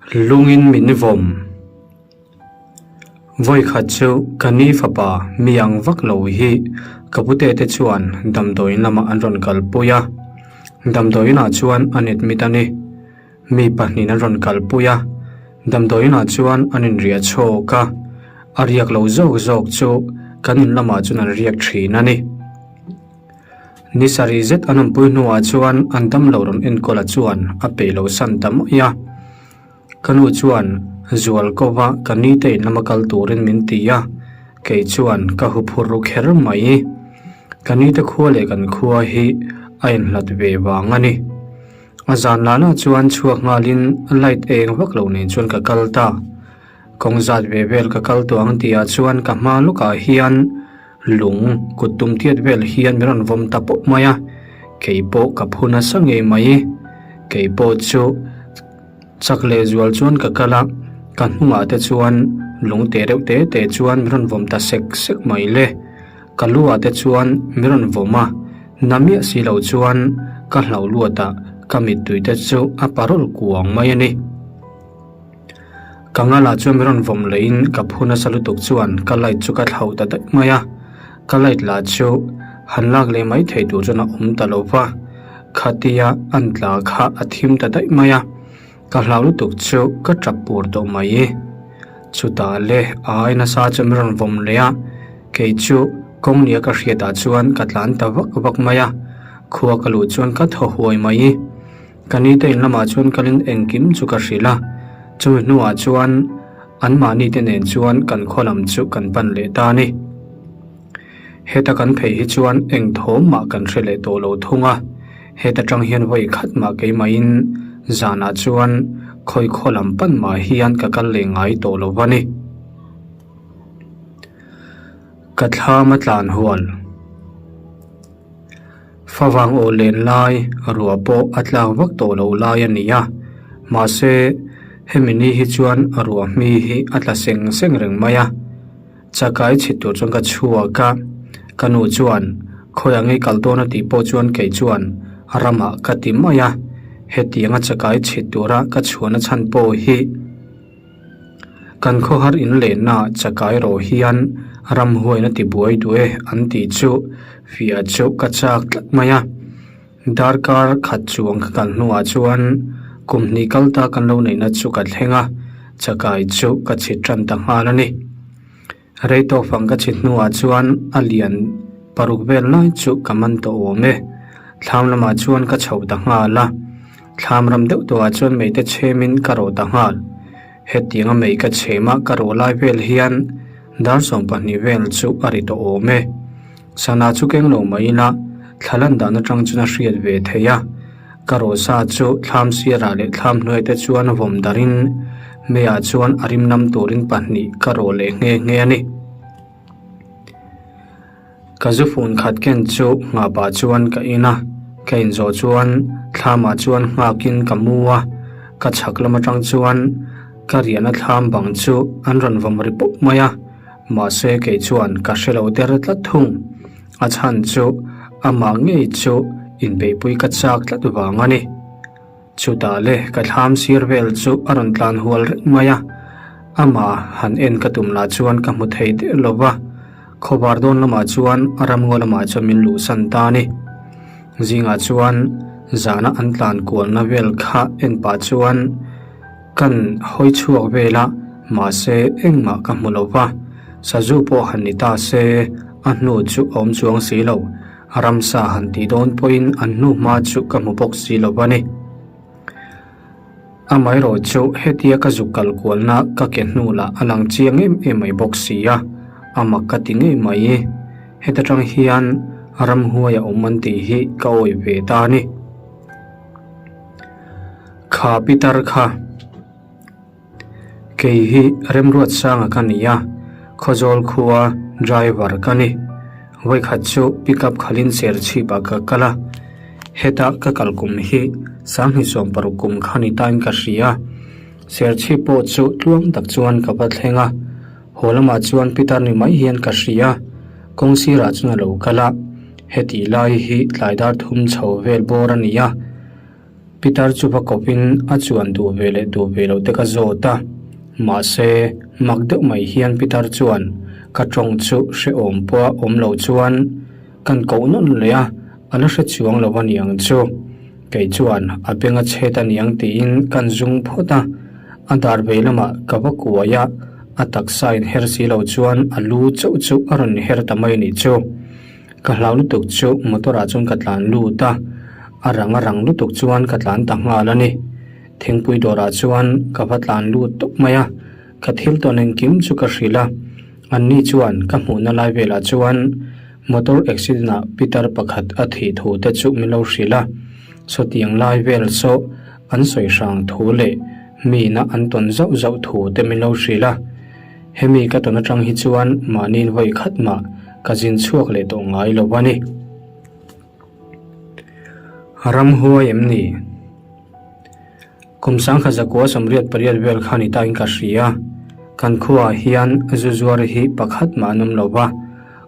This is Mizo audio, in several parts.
Lungin min vawm. Vawikhat chu ka ni fapa mi ang vak lo hi ka pute te chuan damdawiin lamah an rawn kalpui a. Damdawiin ah chuan an admit a ni. Mi pahnihin an rawn kalpui a, damdawiin ah chuan an inriah chhawk a, a riak lo zawk zawk chu kan in lamah chuan an riak thin a ni. Ni sarih zet an awmpui hnuah chuan an damlo rawn enkawla chuan a peih lo san ta mai a. Ka nu chuan zual kova ka ni te in lama kal turin min ti a, kei chuan ka huphurh ru kher mai. Ka ni te khua leh kan khua hi a inhlat ve vang a ni. A zan lana chuan chhuak nghalin light eng vak lo nen chuan ka kal ta. Kawng zat ve vel ka kal tawh ang tihah chuan ka hma lawkah hian lung kut tum tiat vel hian min rawn vawm ta pawp mai a, kei pawh ka phu nasa ngei mai. Kei pawh chu chak leh zual chuan ka kal a, ka hnungah te chuan lung te reuh te te chuan min rawn vawm ta sek sek mai le. Ka lu ah te chuan min rawn vawm a, na miah si lo chuan ka hlauh luat ah ka mittui te chu a parawl kuang mai a ni. Ka ngal ah chuan min rawn vawm leh in ka phu nasa lutuk chuan ka light chu ka thlauh ta daih mai a, ka light lah chu han lak leh mai thei tur chuan a awm ta lo va, khatia an tla kha a thim ta daih mai a. Ka hlau lutuk chu ka tap pur tawh mai. Chutah le ai nasa chu min rawn vawm leh a, kei chu kawng nia ka hriatah chuan ka tlan ta vak vak mai a, khua ka luh chuan ka thaw huai mai. Ka ni te in lamah chuan kalin engkim chu ka hrilh a, chumi hnuah chuan anmahni te nen chuan kan khaw lam chu kan pan leh ta a ni. Heta kan phei hi chuan eng thawm mah kan hre leh tawh lo thung a, heta tang hian vawi khat mah keimahin zanah chuan khawi khaw lam pan mah hian ka kal leh ngai tawh lo va ni. Ka thlam a tlan hual. Favang aw len lai ruah pawh a tlak vak tawh lo lai a ni a, mahse hemi ni hi chuan ruah hmi hi a tla seng seng reng mai a. Chakai chhit tur chuan ka chhuak a, ka nu chuan khawiah ngei kal dawn a tih pawh chuan kei chuan ramah ka ti mai a, hetianga chakai chhit tura ka chhuahna chhan pawh hi kan khawhar in lenna chakai rawh hian ramhuaina ti buai duh e an tih chu fiah chu ka chak tlat mai a. Darkar khat chuang ka kal hnuah chuan kum hnih kal ta kan lo neihna chu ka thleng a, chakai chu ka chhit tan ta nghal a ni. Rei tawk fang ka chhit hnuah chuan a lian paruk vel lai chu ka man tawh awm e. Thlam lamah chuan ka chho ta nghal a, thlam ram deuh tawhah chuan meite chhemin ka rawh ta nghal. Hetianga mei ka chhema ka rawh lai vel hian dar 12 vel chu a ri tawh awm e. Sana chu keng lo mai ila, thla lan dan atang chuan a hriat ve thei a. Ka rawhsa chu thlam sirah leh thlam hnuai te chuan vawm darin meiah chuan a rim nam turin pahnih ka rawh leh nghe nghe a ni. Ka zu fun khat ken chu nghahpah chuan ka in a, ka inzawh chuan thlamah chuan nghakin ka mu a, ka chhak lam atang chuan ka riahna thlam bang chu an rawn vawm ri pawp mai a. Mahse kei chuan ka hre lo der tlat thung. A chhan chu amah ngei chu inbeihpui ka chak tlat vang a ni. Chutah le ka thlam sir vel chu a rawn tlan hual reng mai a, amah han en ka tum lah chuan ka hmu thei der lo va, khawvar dawn lamah chuan ramngaw lamah chuan min luhsan ta a ni. Zingah chuan zana an tlan kualna vel kha en pah chuan Kan hawi chhuak vel a, mahse engmah ka hmu lo va, sazu pawh han ni ta se, a hnu chu a awm chuang si lo, ramsa han tih dawn pawhin an hnu hma chu ka hmu bawk si lo a ni. Amaherawh chu hetia ka zuk kal kualna ka ke hnu lah a lang chiang em em mai bawk si a, a mak ka ti ngei mai. Heta tang hian ramhuai a awm an tih hi ka awih ve ta a ni. Kha Peter kha kei hi Remruatsanga ka ni a, Khawzawl khua driver ka ni. Vawikhat chu pickup khalin Serchhip ah ka kal a, heta ka kal kum hi 2016 kum kha ni tain ka hria. Serchhip pawh chu tluang tak chuan ka va thleng a, haw lamah chuan Peter ni mai hian ka hria, kawng sirah chuan a lo kal a, hetih lai hi tlaidar thum chho vel bawr a ni a. Pitar chu va kawpin a chuan duh ve leh duh ve loh te ka zawt a. Mahse, mak deuh mai hian pitar chuan ka tawng chu hrehawm pawha awm lo chuan kan koh nawn leh a, a la hre chuang lo a niang chu. Kei chuan a beng a chhet a niang tiin kan zung phawt a, a dar vei lamah ka va kuai a, a taksa inher si lo chuan a lu chauh chu a rawn her ta mai a nih chu. Ka hlau lutuk chu motor ah chuan ka tlan lut a, a rang a rang lutuk chuan ka tlan ta nghal a ni. Thingpui dawrah chuan ka va tlan lut tawp mai a, ka thil tawn engkim chu ka hrilh a, anni chuan ka hmuhna lai velah chuan motor accident ah pitar pakhat a thih thu te chu min lo hrilh a, sawtiang lai vel saw an sawi hrang thu leh mina an tawn zauh zauh thu te min lo hrilh a. Hemi ka tawn atang hi chuan mahniin vawi khat mah ka zin chhuak leh tawh ngai lo a ni. Ramhuai em ni? Kum sangkhat zakua 88 vel kha ni ta in ka hria. Kan khuaah hian zu zuar hi pakhat mah an awm lo va,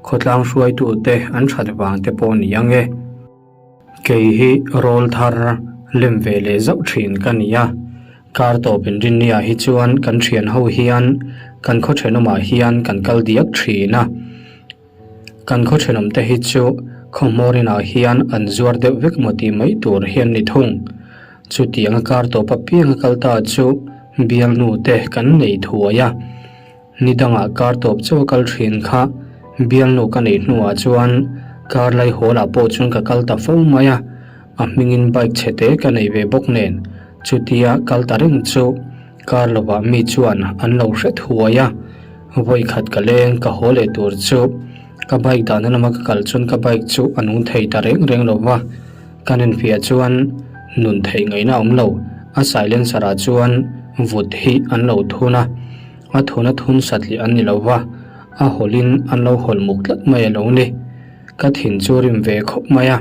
khawtlang hruaitute an that vang te pawh ni ang e. Kei hi rawl thar lem ve leh zauh thin ka ni a, kar tawp inrinniah hi chuan kan thian ho hian kan khaw thenawmah hian kan kal diak thin a. Kan khaw thenawm te hi chu khaw hmawr inah hian an zuar deuh vek maw tih mai tur hi an ni thung. Chutiang a kar tawp apiang a kal ta chu bialnu te kan nei thuai a. Ni dangah kar tawp chauh a kal thin kha bialnu ka neih hnuah chuan kar lai hawl ah pawh chuan ka kal ta fo mai a, a hmingin bike chhe te ka nei ve bawk nen chutia kal ta reng chu kar lovah mi chuan an lo hre thuai a, vawi khat ka leng ka haw leh tur chu ka bike dahna lama ka kal chuan ka bike chu a nung thei ta reng reng lo va, kan infiah chuan nun theih ngaihna a awm lo, a silencer ah chuan vut hi an lo thun a. A thuna thun satliah an ni lo va, a hawlhin an lo hawlh muk tlat mai a lo ni. Ka thin chu rim ve khawp mai a,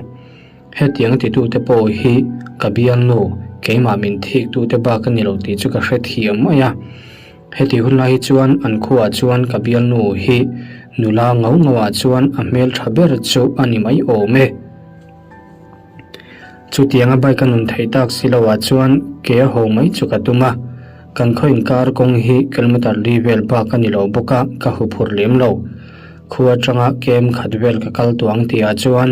hetiang titute pawh hi ka bialnu, keimah min thiktute bak a ni lo tih chu ka hrethiam mai a. Heti hun lai hi chuan an khuaah chuan ka bialnu hi nula ngau ngauah chuan a hmeltha ber chu a ni mai awm e. Chutianga bike a nun theih tak si loah chuan ke a ho mai chu ka tum a, kan khaw inkar kawng hi kilometer li vel bak a ni lo bawk a, ka huphurh lem lo. Khua atanga kem khat vel ka kal tuang tihah chuan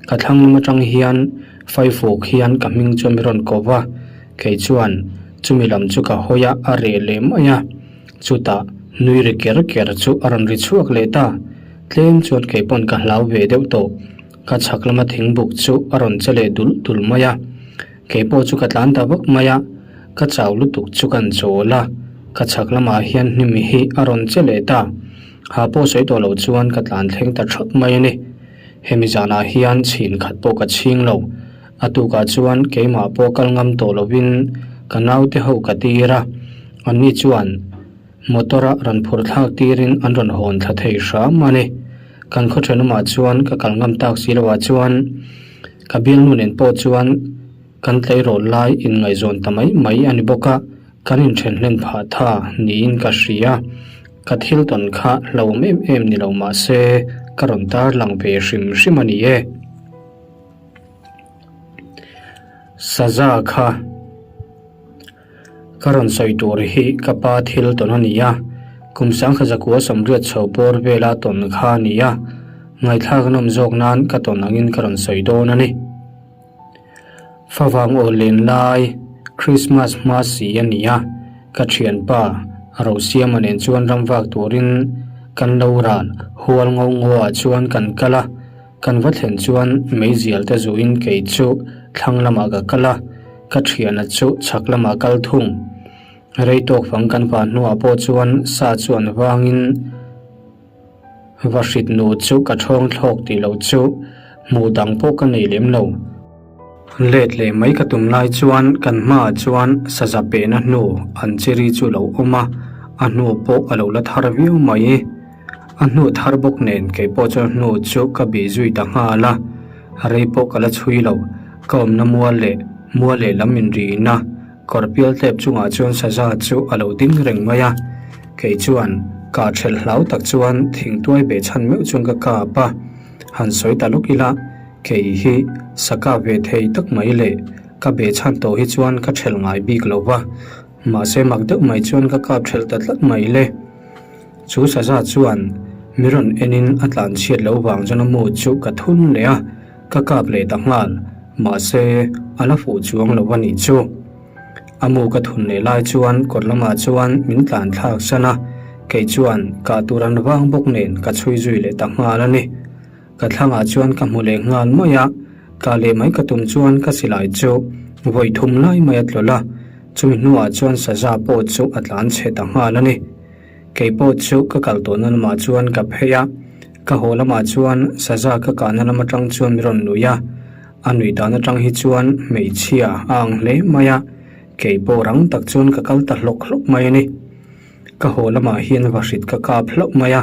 ka thlang lam atang hian Faifuk hian ka hming chu mi rawn ko va, kei chuan chumi lam chu ka hawi a, a reh leh mai a. Chutah nui ri ker ker chu a rawn ri chhuak leh ta, tlem chuan kei pawn ka hlau ve deuh tawh. Ka chhak lama thingbuk chu a rawn che leh dul dul mai a, kei pawh chu ka tlan ta vak mai a, ka chau lutuk chu kan chawl a, ka chhak lamah hian hnim hi a rawn che leh ta, ha pawh sawi tawh loh chuan ka tlan thleng ta thawt mai a ni. Hemi zanah hian chhin khat pawh ka chhing lo, a tukah chuan keimah pawh kal ngam tawh lovin ka naute ho ka tir a, anni chuan Motor a rawn phur thlak tirin an rawn hawn thla thei hram a ni. Kan khaw thenawmah chuan ka kal ngam tak si loah chuan ka bialnu nen pawh chuan kan tleirawl lai inngaihzawn ta mai mai a ni bawk a, kan inthen hlen phah tha niin ka hria. Ka thil tawn kha hlauhawm em em ni lo mah se ka rawn tarlang ve hrim hrim a ni e. Saza kha. Ka rawn sawi tur hi ka pa thil tawn a ni a, kum sangkhat zakua 80 chho bawr vela tawn kha a ni a, ngaihthlak a nawm zawk nan ka tawn angin ka rawn sawi dawn a ni. Favang aw len lai Christmas hma si a ni a, ka thianpa Rosiama nen chuan ram vak turin kan lo ral hual ngo ngo ah chuan kan kal a, Kan va thlen chuan meizial te zuin kei chu thlang lamah ka kal a, ka thiana chu chhak lamah kal thung. Rei tawk fang kan va hnuah pawh chuan sa chu an vangin va hrit nu chu ka thawng thlawk tih loh chu hmuh dang pawh ka nei lem lo. Let leh mai ka tum lai chuan kan hmaah chuan saza pehna hnu an chiri chu lo awm a, a hnu pawh a lo la thar viau mai. A hnu thar bawk nen kei pawh chuan hnu chu ka bih zui ta nghal a, rei pawh ka la chhui lo. Ka awmna mual leh mual leh lam inriin a, kawr pial tlep chungah chuan saza chu a lo ding reng mai a. Kei chuan kah ṭhelh hlau tak chuan thingtuai beh chhan meuh chuan ka kap a, han sawi ta lawk ila kei hi sa kap ve thei tak mai leh. Ka be chhan tawh hi chuan ka ṭhelh ngai bik lo va, mahse mak deuh mai chuan ka kap ṭhelh ta tlat mai le. Chu saza chuan mi rawn enin a tlan chhiat loh vang chuan a mu chu ka thun leh a, ka kap leh ta nghal, mahse a la fuh chuang lo a nih chu. A mu ka thun leh lai chuan kawt lamah chuan min tlan thlak san a, kei chuan kah tur an vang bawk nen ka chhui zui leh ta nghal a ni. Ka thlangah chuan ka hmu leh nghal mai a, kah leh mai ka tum chuan ka silai chu vawi thum lai mai a tlawlh a, chumi hnuah chuan saza pawh chu a tlan chhe ta nghal a ni. Kei pawh chu ka kal tawhna lamah chuan ka phei a, ka haw lamah chuan saza ka kahna lam atang chuan min rawn nui a, a nui dan atang hi chuan hmeichhia a ang hle mai a, kei pawh rang tak chuan ka kal ta hlawk hlawk mai a ni. Ka haw lamah hian vahrit ka kap hlauh mai a,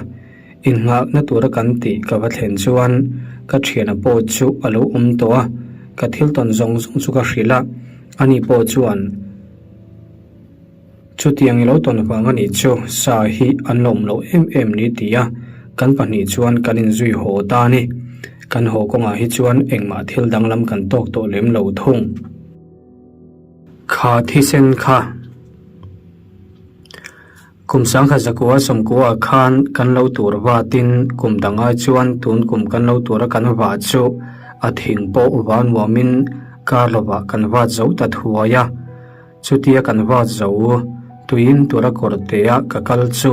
inngakna tura kan tih ka va thlen chuan ka thiana pawh chu a lo awm tawh a, ka thil tawn zawng zawng chu ka hrilh a, ani pawh chuan Chutiang i lo tawn vang a nih chu sa hi an lawm loh em em ni ti a, kan pahnih chuan kan inzui haw ta a ni. Kan haw kawngah hi chuan engmah thil danglam kan tawk tawh lem lo thung. Kha thisen kha. Kum sangkhat zakua sawmkua khan kan lo tur vatin kum dang ai chuan tun kum kan lo tura kan vah chu a thing pawh va nuamin kar lovah kan vat zo ta thuai a. Chutia kan vat zo tuin tura kawr tea ka kal chu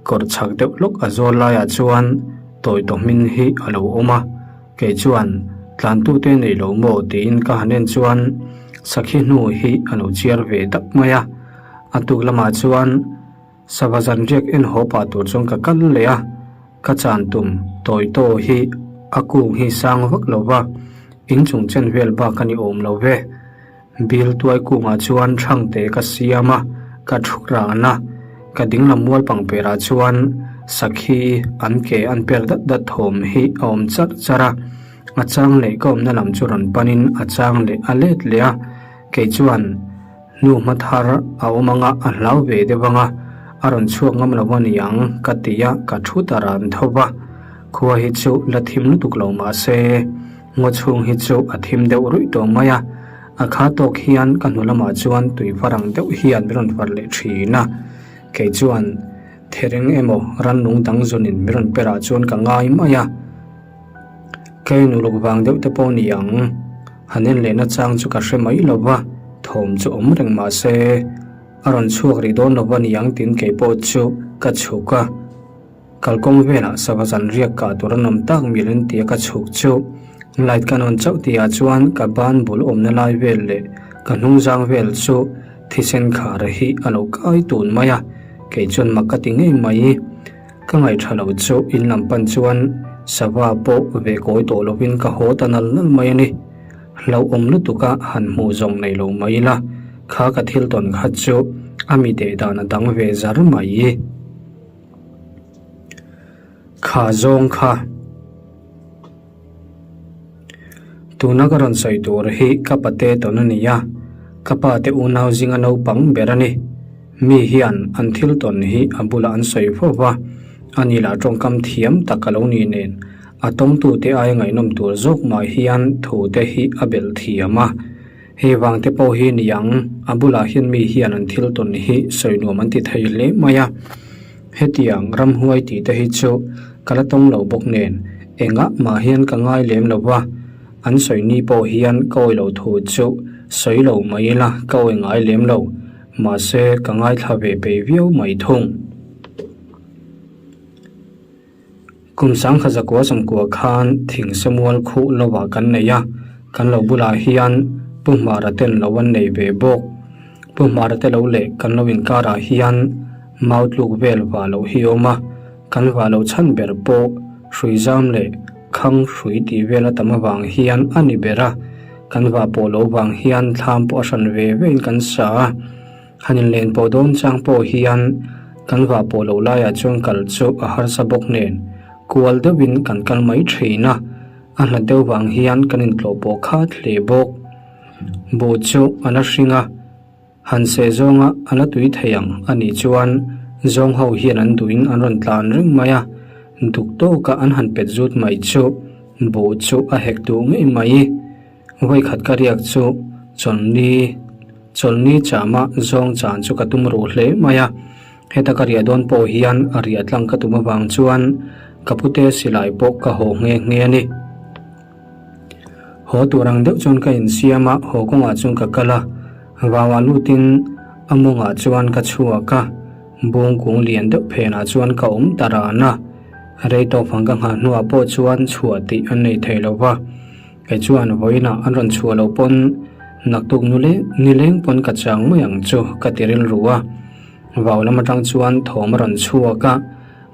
kawr chhak deuh lawk a zawl laiah chuan tawi tawh hmin hi a lo awm a. Kei chuan, Tlantute nei lo maw? tiin ka han en chuan sakhi hnu hi a lo chiar ve dap mai a. A tuk lamah chuan sava zanriak en haw pah tur chuan ka kal leh a, ka chan tum tawi taw hi a kung hi sang vak lo va, inchung chen vel bak a ni awm lo ve. Bil tuai kungah chuan thangte ka siam a, ka thu ran a, ka dinglam mual pangperah chuan sakhi an ke an per dat dat thawm hi a awm charh charh a, a chang leh ka awmna lam chu rawn panin a chang leh a let leh a, kei chuan hnu hma thar a awm anga a hlau ve deuh anga a rawn chhuak ngam lo a niang ka ti a, ka thu ta ran tho va, khua hi chu la thim lutuk lo mahse. Ngaw chhung hi chu a thim deuh ruih tawh mai a, a kha tawk hian ka hnu lamah chuan tui farang deuh hian min rawn far leh thin a, kei chuan thereng emaw rannung dang zawnin min rawn perah chuan ka ngai mai a, kei nuluk vang deuh te pawh ni ang, han en lehna chang chu ka hre mai lo va, thawm chu awm reng mah se a rawn chhuak rih dawn lo va ni ang tin kei pawh chu ka chhuk a. Kalkawng velah sava zan riak kah tur an awm tak mil in tia ka chhuk chu light ka nawn chauh tihah chuan ka ban bul awmna lai vel leh ka hnung zang vel chu thisen khar hi a lo kai tun mai a, kei chuan mak ka ti ngei mai. Ka ngaihṭha lo chu in lam pan chuan sava pawh ve kawi tawh lovin ka haw ta nal nal mai a ni. Hlauhawm lutuk a han hmuh zawng nei lo mai ila, kha ka thil tawn kha chu a mi deh dan a dang ve zar mai. Kha zawng kha. Tuna ka rawn sawi tur hi ka pate tawn a ni a, ka pa te unau zinga naupang ber a ni. Mi hian an thil tawn hi a bulah an sawi fo va, ani lah tawngkam thiam tak a lo ni nen a tawngtute aia ngaihnawm tur zawk mah hian thu te hi a belh thiam a. Hei vang te pawh hi niang, a bulah hian mi hian an thil tawn hi sawi nuam an ti thei hle mai a. Hetiang ramhuai tih te hi chu ka la tawng lo bawk nen, engah mah hian ka ngai lem lo va, an sawi ni pawh hian ka awi lo thu chu sawi lo mai ila ka awi ngai lem lo, mahse ka ngaithla ve peih viau mai thung. Kum sangkhat zakua sawmkua khan thing samual khuh lovah kan nei a, kan lo bulah hian Pu Hmara ten lo an nei ve bawk. Pu Hmara te lo leh kan lo inkarah hian mau tluk vel vah loh hi a awm a, kan vah loh chhan ber pawh hrui zam leh khang hrui tih vel a tam avang hian a ni ber a, kan vah pawh loh vang hian thlam pawh a hran ve vein kan sa a. Han inlen pawh dawn chang pawh hian kan vah pawh loh laiah chuan kal chu a harsa bawk nen kual deuhin kan kal mai thin a, a hlat deuh vang hian kan intlawh pawh khat hle bawk. Buh chu a la hring a, han seh zawnga a la tui thei ang a nih chuan zawng ho hian an duhin an rawn tlan reng mai a, duk tawka an han pet zut mai chu buh chu a hek duh ngei mai. Vawikhat ka riak chu. Chawlhni Chawlhni chama zawng chan chu ka tum ruh hle mai a. Heta ka riah dawn pawh hian a riah tlang ka tum avang chuan ka pute silai pawh ka haw nghe nghe a ni. Haw tur ang deuh chuan ka insiam a, haw kawngah chuan ka kal a, vauah lutin a mawngah chuan ka chhuak a, bung kung lian deuh phenah chuan ka awm ta ran a, rei tawp ang ka nghah hnuah pawh chuan chhuah tih an nei thei lo va, kei chuan vawiinah an rawn chhuah loh pawn naktuk nule nileng pawn ka chang mai ang chu ka ti rilru a, vau lam atang chuan thawm a rawn chhuak a,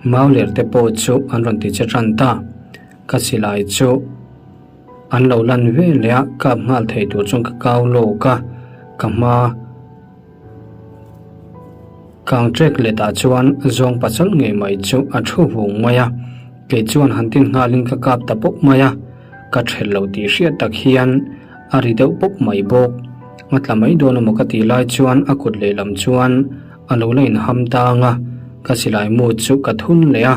mau ler te pawh chu an rawn ti che tan ta. Ka silai chu an lo lan ve leh a, kap nghal thei tur chuan ka kau lawk a, ka hma kang trek letah chuan zawng pasal ngei mai chu a thu vung mai a, kei chuan han tin nghalin ka kap ta pawp mai a, ka thelh lo tih hriat tak hian a ri deuh pawp mai bawk. A tla mai dawn emaw ka tih lai chuan a kut lehlam chuan a lo la inham tang a, ka silai mu chu ka thun leh a,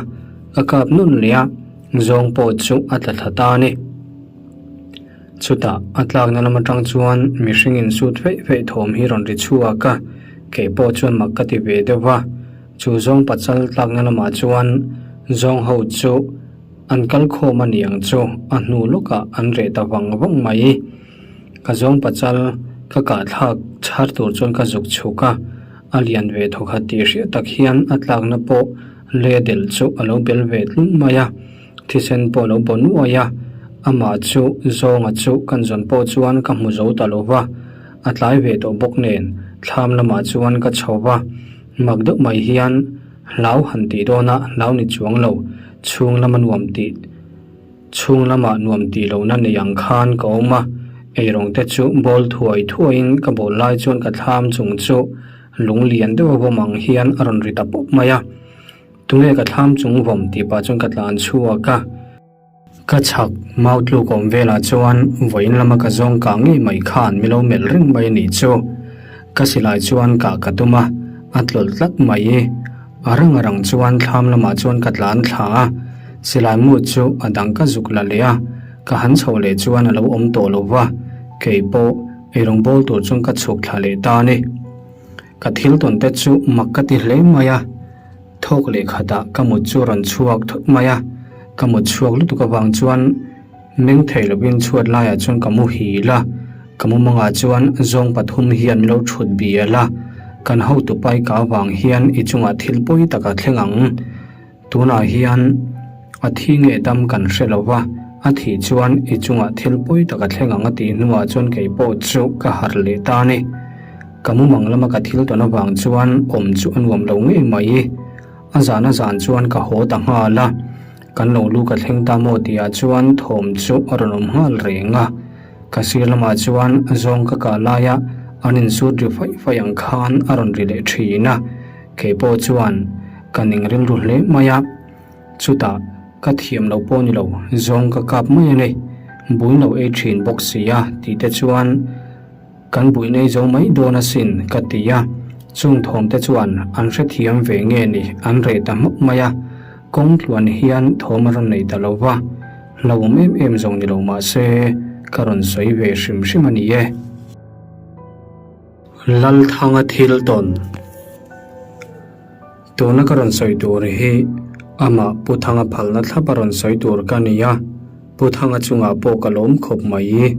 ka kap nun leh a. Zawng pawh chu a tla thla ta a ni. Chutah a tlakna lam atang chuan mihring insut feih feih thawm hi rawn ri chhuak a, kei pawh chuan mak ka ti ve deuh va. Chu zawng pachal tlakna lamah chuan zawng ho chu an kal khawm a ni ang chu a hnu lawkah an reh ta vang vang mai. Ka zawng pachal ka kah thlak chhar tur chuan ka zuk chhuk a, a lian ve thawkhat tih hriat tak hian a tlakna pawh Ledel chu a lo bel ve tlung mai a, thisen pawh a lo baw nuai a, amah chu zawnga chu kan zawn pawh chuan ka hmu zo ta lo va, a tlai ve tawh bawk nen thlam lamah chuan ka chho va, mak deuh mai hian hlau han tih dawnah hlau ni chuang lo, chhung lama nuam tih chhung lamah nuam tih lohna nei ang khan ka awm a, eirawng te chu bawl thuai thuaiin ka bawl lai chuan ka thlam chung chu Lung lian deuh a vawm ang hian a rawn ri ta pawp mai a, tunge ka thlam chung vawm tih pah chuan ka tlan chhuak a. Ka chhak mau tluk awm velah chuan vawiin lama ka zawng kah ngei mai khan mi lo melh reng mai a nih chu. Ka silai chuan kah ka tum a, a tlawlh tlat mai. A rang a rang chuan thlam lamah chuan ka tlan thla a, silai mu chu a dang ka zuk la leh a, ka han chhoh leh chuan a lo awm tawh lo va, kei pawh Eirawng bawl tur chuan ka chhuk thla leh ta a ni. Ka thil tawn te chu mak ka ti hle mai a, thawk leh khatah ka mut chu rawn chhuak thut mai a, ka mut chhuak lutuk avang chuan meng thei lovin chhuat laiah chuan ka muhil a, ka mumangah chuan zawng pathum hian min lo thut bial a, kan hotu pai ka avang hian i chungah thil pawi tak a thleng ang. Tunah hian a thi nge dam kan hre lo va, a thih chuan i chungah thil pawi tak a thleng ang a tih hnuah chuan kei pawh chu ka harh leh ta a ni. Ka mumang lama ka thil tawn avang chuan awm chu a nuam lo ngei mai. A zan a zan chuan ka haw ta nghal a, kan lo lu ka thleng ta maw tihah chuan thawm chu a rawn awm nghal reng a. Ka sir lamah chuan zawng ka kah laia an insut ri faih faih ang khan a rawn ri leh thin a. Kei pawh chuan ka ning rilru hle mai a, chutah ka thiam lo pawh ni lo, zawng ka kap mai a ni, bui lo ei thin bawk si a tih te chuan kan bui nei zo mai dawn asin ka ti a, chung thawm te chuan an hrethiam ve nge ni an reh ta hmawk mai a, kawng tluan hian thawm a rawn nei ta lo va, hlauhawm em em zawng ni lo mah se ka rawn sawi ve hrim hrim a ni e. Lalthanga thil tawn. Tuna ka rawn sawi tur hi amah Pu Thanga phalna thlap a rawn sawi tur ka ni a, Pu Thanga chungah pawh ka lawm khawp mai.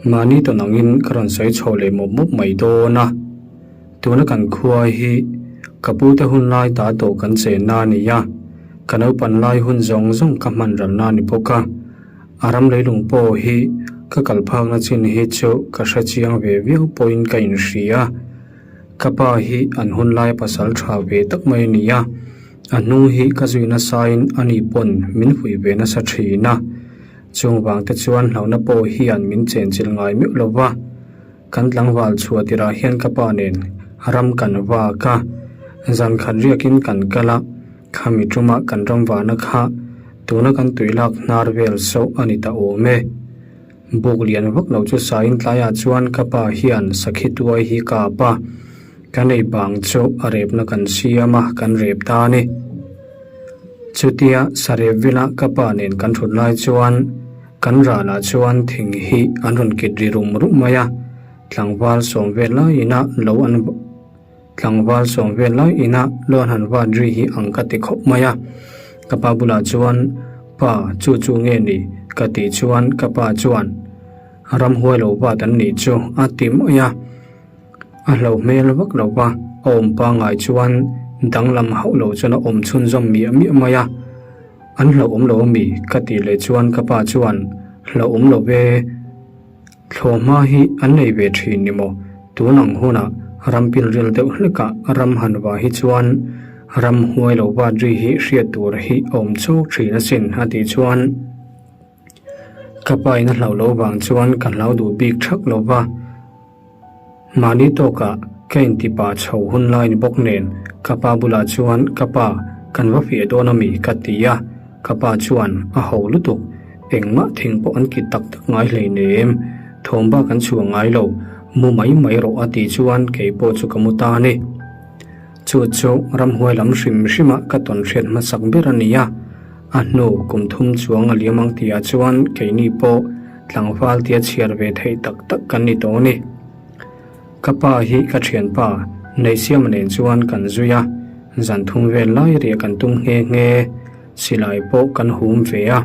Mahni tawn angin ka rawn sawi chho leh mawp mawp mai dawn a. Tuna kan khua hi ka pute hun lai ta tawh kan chenna a ni a, ka naupan lai hun zawng zawng ka hman ralna a ni bawk a. A ram leilung pawh hi ka kal phakna chin hi chu ka hre chiang ve viau pawhin ka inhria. Ka pa hi an hun laia pasal tha ve tak mai a ni a, a hnung hi ka zui nasain ani pawn min fuih ve nasa thin a. Chung vang te chuan hlauhna pawh hian min chenchilh ngai meuh lo va. Kan tlangval chhuah tirah hian ka pa nen ram kan vak a, zan khat riakin kan kal a, khami ṭuma kan ram vahna kha tuna kan tui lak hnar vel sauh a ni ta awm e. Buk lian vak lo chu sain tlaiah chuan ka pa hian sakhi tuai hi kap a, kan ei bang chu a repna kan siam a, kan rep ta a ni. Chutia sarep vela ka pa nen kan ṭhut lai chuan, Kan ralah chuan thing hi an rawn kit ri rum rum mai a. Tlangval sawm vel lai ina lo an Tlangval sawm vel lai ina lo an han vat ri hi ang ka ti khawp mai a. Ka pa bulah chuan, Pa, chu chu nge ni? ka tih chuan ka pa chuan, Ramhuai lo vat an nih chu a ti mai a. A hlo hmel vak lo va, a awm pangai chuan danglam hauh lo chuan a awm chhunzawm miah miah mai a. An hlauhawm lo ami? ka tih leh chuan ka pa chuan, Hlauhawm lo ve, thlawhhma hi an nei ve thin ni maw? Tun ang hunah ram pilril deuh hlekah ram han va hi chuan ram huai lo vat ri hi hriat tur hi a awm chawk thin asin a tih chuan Ka pa in a hlauh loh vang chuan ka hlau duh bik thak lo va, mahni tawkah ka inti pah chho hun lai ni bawk nen ka pa bulah chuan ka pa kan va fiah dawn ami ka ti a, ka pa chuan a ho lutuk, engmah thing pawh an kit tak tak ngai hleinem, thawm bak an chhuah ngai lo, mu mai mai rawh a tih chuan keipawh chu ka mu ta a ni. Chu chu ramhuai lam hrim hrima ka tawn hriat hmasak ber a ni a. A hnu kum thum chuang a liam ang tihah chuan keini pawh tlangval tia chhiar ve theih tak tak kan ni tawh a ni. Ka pa hi ka thianpa Neihsiama nen chuan kan zui a, zan thum vel lai riah kan tum nghe nghe, silai pawh kan hum ve a.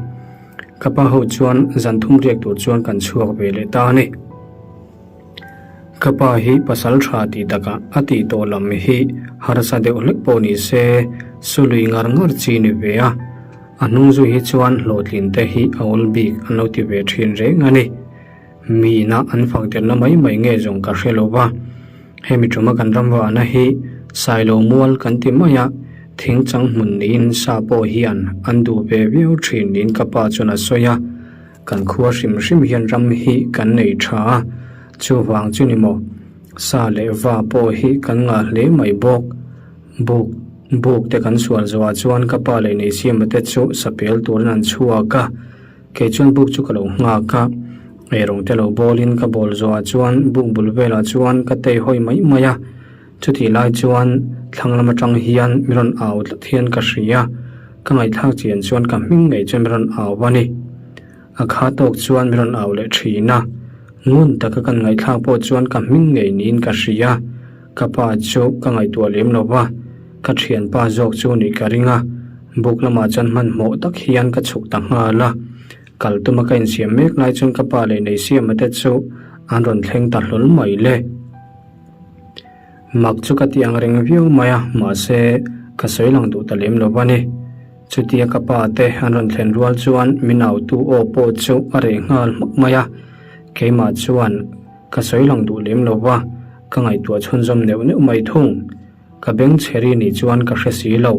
Ka pa ho chuan zan thum riak tur chuan kan chhuak ve leh ta a ni. Ka pa hi pasal tha tih takah a tih tawh lam hi harsa deuh hlek pawh ni se, su lui ngar ngar chi ni ve a. A hnung zui hi chuan hlawhtlin te hi a awl bik an lo ti ve thin reng a ni. Mi ina an fak derna mai mai nge zawng ka hre lo va. Hemi tuma kan ram vahna hi Sailo mual kan ti mai a, thing chang hmun niin sa pawh hian an duh ve viau thin niin ka pa chuan a sawi a. Kan khua hrim hrim hian ram hi kan nei tha a, chuvang chu ni maw? Sa leh va pawh hi kan ngah hle mai bawk. Buk buk te kan sual zawhah chuan ka pa leh Neisiama te chu sapel turin an chhuak a, kei chuan buk chu ka lo nghak a. Eirawng te lo bawlin ka bawl zawhah chuan buk bul velah chuan ka tei hawi mai mai a, chutih lai chuan thlang lam atang hian mi rawn au tlat hian ka hria. Ka ngaihthlak chian chuan ka hming ngei chuan mi rawn au a ni. A kha tawk chuan mi rawn au leh thin a. Ngun taka kan ngaihthlak pawh chuan ka hming ngei niin ka hria. Ka pa chu ka ngaihtuah lem lo va, ka thianpa zawk chu nih ka ring a. Buk lamah chuan hmanhmawh tak hian ka chhuk ta nghal a. Kal tuma ka insiam mek lai chuan ka pa leh Neisiama te chu an rawn thleng ta hlawl mai le. Mak chu ka ti ang reng viau mai a, mahse ka sawi lang duh ta lem lo va ni. Chutia ka pa te an rawn thlen rual chuan min autu aw pawh chu a reh nghal hmak mai a, keimah chuan ka sawi lang duh lem lo va, ka ngaihtuah chhunzawm neuh neuh mai thung. Ka beng chhe ri nih chuan ka hre si lo.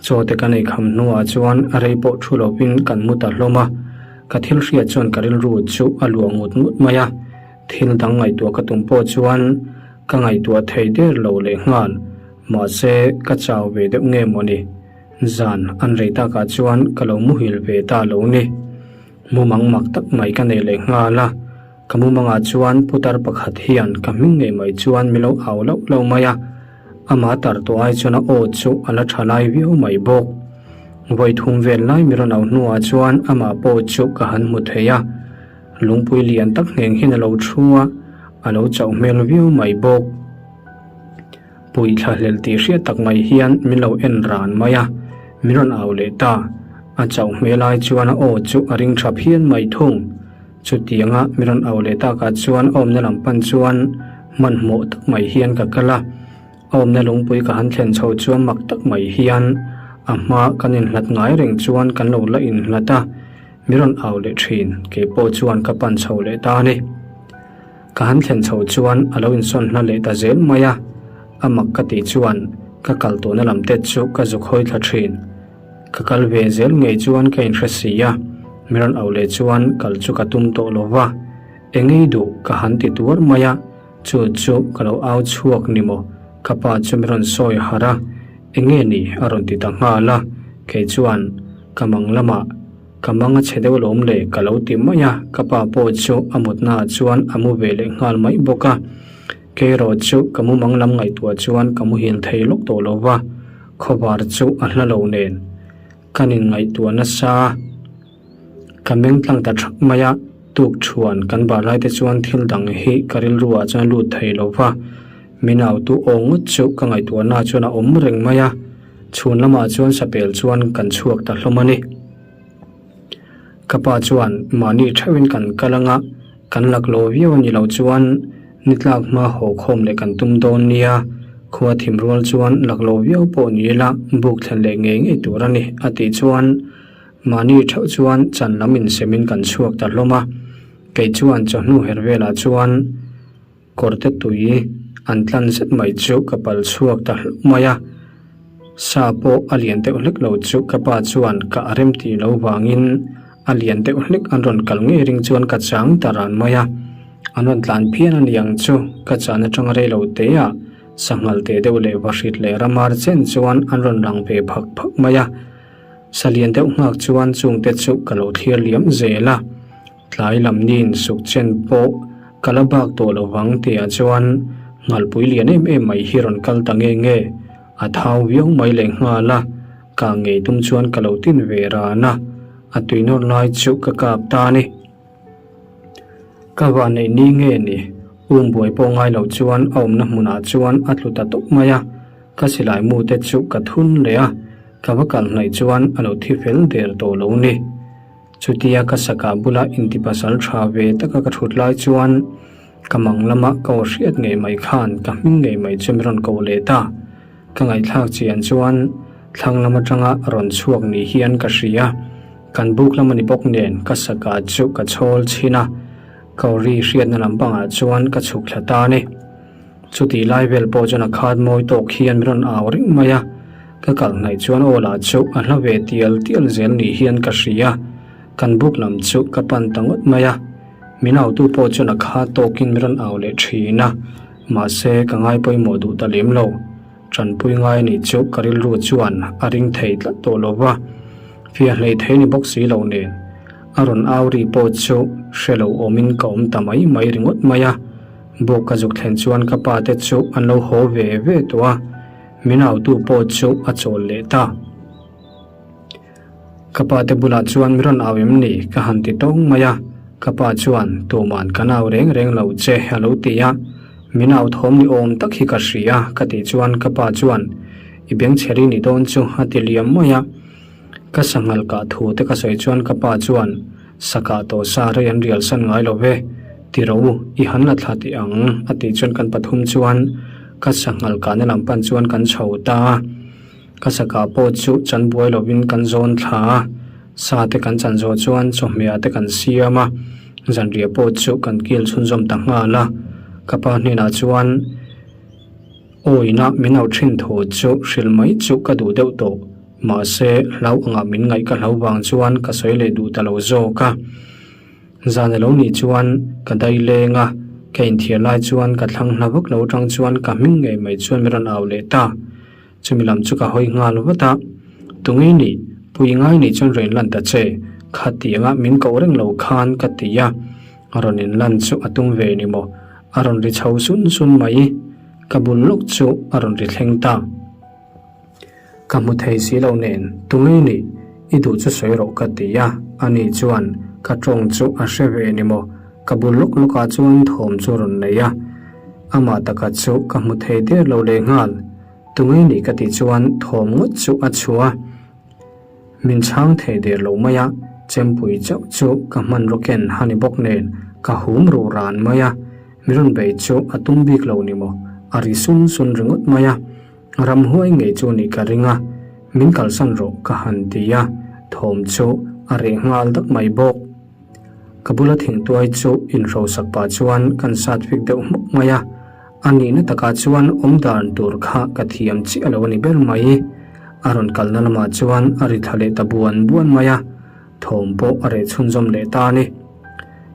Chaw te ka nei kham hnuah chuan a rei pawh thu lovin kan mu ta hlawm a, ka thil hriat chuan ka rilru chu a luah ngut ngut mai a. Thil dang ngaihtuah ka tum pawh chuan ka ngaihtuah thei der lo leh nghal, mahse ka chau ve deuh nge mawni? Zan an rei takah chuan ka lo muhil ve ta lo ni. Mumang mak tak mai ka nei leh nghal a, ka mumangah chuan putar pakhat hian ka hming ngei mai chuan mi lo au lauh lauh mai a, amah tar tawh ai chuan a aw chu a la tha lai viau mai bawk. Vawi thum vel lai mi rawn au hnuah chuan amah pawh chu ka han hmu thei a. Lungpui lian tak ngheng hian a lo thu a, a lo chauh hmel viau mai bawk. Pui thla hlel tih hriat tak mai hian min lo en ran mai a, min rawn au leh ta. A chauh hmel ai chuan a aw chu a ring tha phian mai thung. Chutianga min rawn au leh takah chuan a awmna lam pan chuan hmanhmawh tak mai hian ka kal a. A awmna lungpui ka han thlen chho chuan mak tak mai hian a hma kan inhlat ngai reng chuan kan lo la inhlat a. Mi rawn au leh thin, kei pawh chuan ka pan chho leh ta a ni. Ka han thlen chho chuan a lo insawn hla leh ta zel mai a, a mak ka tih chuan ka kal tawhna lam te chu ka zuk hawi thla thin. Ka kal ve zel ngei chuan ka inhre si a, mi rawn au leh chuan kal chu ka tum tawh lo va, engei duh ka han ti tuar mai a, chu chu ka lo au chhuak ni maw, ka pa chu mi rawn sawi harh a, enge ni a rawn ti ta nghal a, kei chuan ka mang lamah Ka mang a chhe deuh lawm le ka lo ti mai a, ka pa pawh chu a mutna ah chuan a mu ve leh nghal mai bawk a. Keiraw chu ka mu mang lam ngaihtuah chuan ka muhil thei lawk tawh lo va, khawvar chu a hla lo nen. Ka nin ngaihtuah nasa, ka meng tlang ta thak mai a. Tuk thuan kan bar lai te chuan thil dang hi ka rilru ah chuan lut thei lo va, min autu aw ngawt chu ka ngaihtuahna chuan a awm reng mai a, chhun lamah chuan sapel chuan kan chhuak ta hlawm a ni. Ka pa chuan mahni theuhin kan kal anga kan laklawh viau a ni lo chuan ni tlak hma haw khawm leh kan tum dawn nia, khua thim rual chuan laklawh viau pawh ni ila buk thlen leh ngei ngei tur a ni a tih chuan Mahni theuh chuan chan lam insemin kan chhuak ta hlawm a, kei chuan chawhnu her velah chuan kawrte tui an tlan zet mai chu ka pal chhuak ta hlauh mai a, sa pawh a lian deuh hlek lo chu ka pa chuan ka a rem tih lo vangin a lian deuh hlek an rawn kal ngei ring chuan ka chang ta ran mai a, an rawn tlan phian a niang chu ka chan atanga rei lo te ah sanghal teh deuh leh vahrit leh ramar chen chuan an rawn lang ve phak phak mai a. Salian deuh nghak chuan chungte chu ka lo thlir liam zel a, tlai lam niin suk chen pawh ka la bak tawh lo vang tihah chuan nghalpui lian em em mai hi rawn kal ta nge nge, a thau viau mai leh nghal a, ka ngei tum chuan ka lo tin ve ran a, a tui nawr lai chu ka kap ta a ni. Ka va neih ni nge ni? Um buai pawh ngai lo chuan a awmna hmunah chuan a tlu ta tawp mai a, ka silai mu te chu ka thun leh a, ka va kal hnaih chuan a lo thi fel der tawh lo ni. Chutia ka saka bula inti pasal tha ve taka ka thut lai chuan ka mang lama ka aw hriat ngei mai khan ka hming ngei mai chu min rawn ko leh ta. Ka ngaihthlak chian chuan thlang lam atanga rawn chhuak ni hian ka hria. Kan buk lam a ni bawk nen ka saka chu ka chhawl chhin a, Kauri hriatna lam pangah chuan ka chhuk thla ta a ni. Chutih lai vel pawh chuan a khat mawi tawk hian min rawn au reng mai a, ka kal hnaih chuan aw lah chu a hla ve tial tial zel ni hian ka hria. Kan buk lam chu ka pan ta ngawt mai a, min autu pawh chuan a khat tawkin min rawn au leh thin a, mahse ka ngai pawimawh duh ta lem lo. Tanpui ngai anih chu ka rilru chuan a ring thei tlat tawh lo va, fiah hlei thei ni bawk si lo nen a rawn au ri pawh chu hre lo awmin ka awm ta mai mai ringawt mai a. Buk ka zuk thlen chuan ka pa te chu an lo haw ve ve tawh a, min autu pawh chu a chawl leh ta. Ka pa te bulah chuan mi rawn au em ni? Ka han ti tawng mai a, ka pa chuan tuman kan au reng reng lo che a lo ti a, min au thawm ni awm tak hi ka hria ka tih chuan ka pa chuan i bengchheri ni dawn chu a ti liam mai a, ka sanghal kah thu te ka sawi chuan ka pa chuan sakah tawh sa rei an rial san ngai lo ve, ti ro i han la thla teh ang a tih chuan kan pathum chuan ka sanghal kahna lam pan chuan kan chho ta a. Ka sakah pawh chu chan buai lovin kan zawn thla a, sa te kan chan zawh chuan chawhmehah te kan siam a, zanriah pawh chu kan kil chhunzawm ta nghal a. Ka pa hnenah chuan awina min auh thin thu chu hrilh mai chu ka duh deuh tawh, mahse hlau angah min ngaih ka hlau vang chuan ka sawi leh duh ta lo zawk a. Zan a lo nih chuan ka dai leng a, ka inthiar lai chuan ka thlang hla vak lo tang chuan ka hming ngei mai chuan min rawn au leh ta. Chumi lam chu ka hawi nghal vat a, Tunge nih, pui ngai nih chuan rawn inlan ta che, kha tianga min koh reng lo khan ka ti a, rawn inlan chu a tum ve ni maw, a rawn ri chho sun sun mai, ka bul lawk chu a rawn ri thleng ta. Ka hmu thei si lo nen, Tunge nih, i duh chu sawi rawh ka ti a, ani chuan ka tawng chu a hre ve ni maw, ka bul lawk lawkah chuan thawm chu a rawn nei a, amah taka chu ka hmu thei der lo leh nghal. Tunge nih ka tih chuan thawm ngawt chu a chhuah a, min chhang thei der lo mai a, chempui chauh chu ka hmanraw ken a ni bawk nen ka hum ruh ran mai a, mi rawn bei chu a tum bik lo ni maw, a ri sun sun ringawt mai a, ramhuai ngei chu nih ka ring a, min kalsan rawh ka han ti a, thawm chu a reh nghal dak mai bawk. Ka bula thingtuai chu inhrosak pah chuan kan sat fik deuh hmuk mai a, A nihna takah chuan awm dan tur kha ka thiam chiah lo a ni ber mai. A rawn kalna lamah chuan a ri thla leh ta buan buan mai a, thawm pawh a reh chhunzawm leh ta a ni.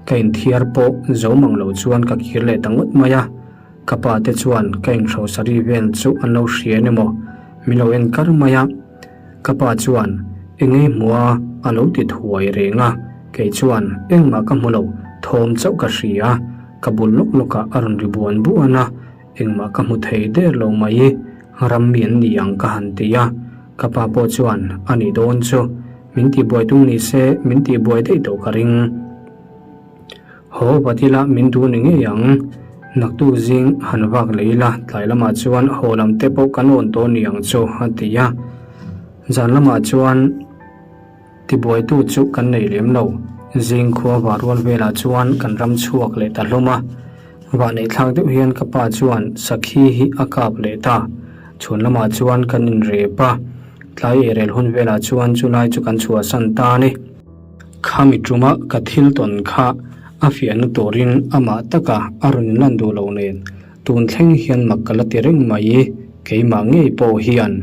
Ka inthiar pawh zo mang lo chuan ka kir leh ta ngawt mai a, ka pa te chuan ka inhrosari vel chu an lo hria emaw min lo en kar mai a. Ka pa chuan eng ei hmu a a lo ti thuai reng a, kei chuan engmah ka hmu lo, thawm chauh ka hria. Ka bul lawk lawkah a rawn ri buan buan a, engmah ka hmu thei der lo mai, ram mi an ni ang ka han ti a, ka pa pawh chuan a nih dawn chu, min tihbuai tum ni se min tihbuai daih tawh ka ring. Haw vat ila min duh ni ngei ang. Naktuk zing han vak leh ila tlai lamah chuan haw lam te pawh kan awn tawh ni ang chu a ti a. Zan lamah chuan tibuaitu chu kan nei lem lo. Zing khua vah rual velah chuan kan ram chhuak leh ta hlawm a. Vah neih thlak deuh hian ka pa chuan sakhi hi a kap leh ta. Chhun lamah chuan kan inrep a. Tlai eirel hun velah chuan chulai chu kan chhuahsan ta a ni. Khami tuma ka thil tawn kha a fiahna turin amah taka a rawn inlan duh lo nen tun thleng hian mak ka la ti reng mai, keimah ngei pawh hian.